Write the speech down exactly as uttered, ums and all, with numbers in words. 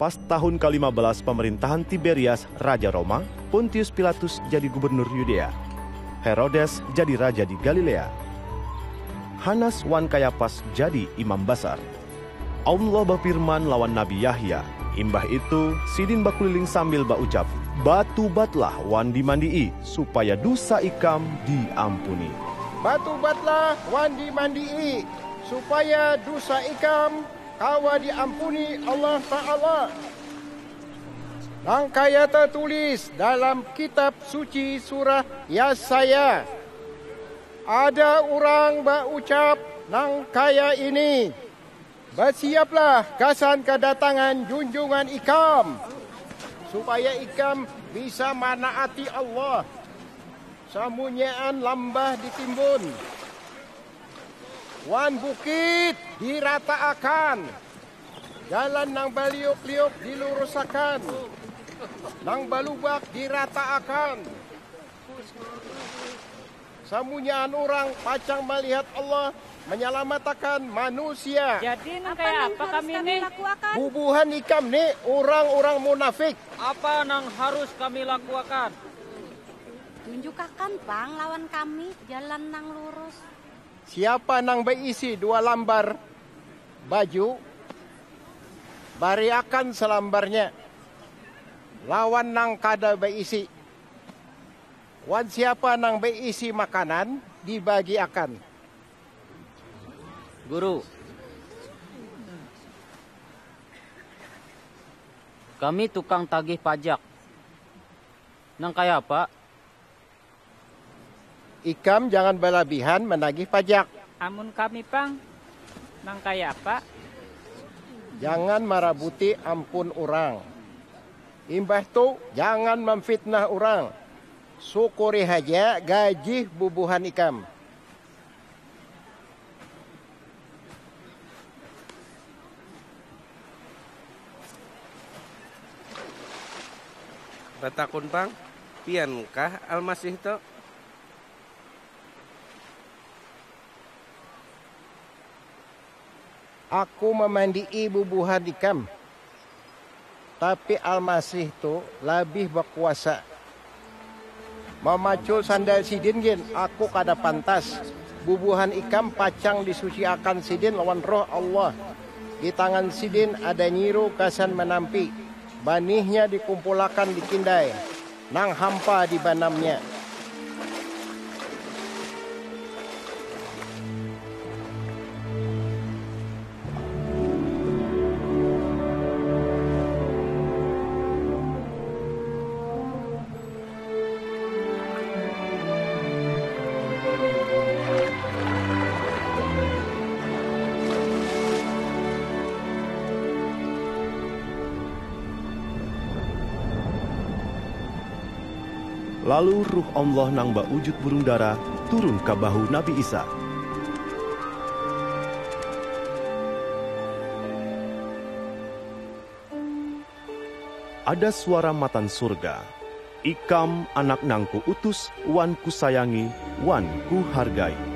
Pas tahun kalima belas pemerintahan Tiberias, raja Roma, Pontius Pilatus jadi gubernur Yudea. Herodes jadi raja di Galilea. Hanas wan Kayapas jadi imam basar. Allah bafirman lawan Nabi Yahya. Imbah itu, sidin bakuliling sambil baucap, "Batubatlah wan dimandii, supaya dusa ikam diampuni. Batubatlah wan dimandii, supaya dusa ikam kawa diampuni Allah Ta'ala." Nang kaya tertulis dalam kitab suci surah Yesaya, ada urang baucap nang kaya ini, "Basiaplah gasan kadatangan junjungan ikam, supaya ikam bisa manaati Allah." Samunyaan lambah ditimbun, wan bukit dirataakan, jalan nang baliuk-liuk dilurusakan, nang balubak dirataakan. Samunyaan urang pacang malihat Allah manyalamatakan manusia. Jadi nang kaya apa kami ni? Bubuhan ikam ni urang-urang munafik. Apa nang harus kami lakuakan? Tunjukakan pang lawan kami jalan nang lurus. Siapa nang baisi dua lambar baju, bariakan salambarnya lawan nang kada baisi. Wan siapa nang baisi makanan, dibagiakan. Guru, kami tukang tagih pajak. Nang kaya apa? Ikam jangan balabihan managih pajak. Amun kami pang, nang kaya apa? Jangan marabuti ampun urang. Imbah tu, jangan mamfitnah urang. Sukuri haja gajih bubuhan ikam. Batakun pang, piankah Almasih tu? Aku mamandii bubuhan ikam. Tapi Almasih tu labih bakuasa. Mamacul sandal sidin gin aku kada pantas. Bubuhan ikam pacang disuciakan sidin lawan Roh Allah. Di tangan sidin ada nyiru gasan manampi. Banihnya dikumpulakan di kindai nang hampa dibanamnya. Lalu Ruh Allah nang baujud burung dara turun ka bahu Nabi Isa. Ada suara matan surga, "Ikam Anak nang Kuutus wan Kusayangi wan Kuhargai."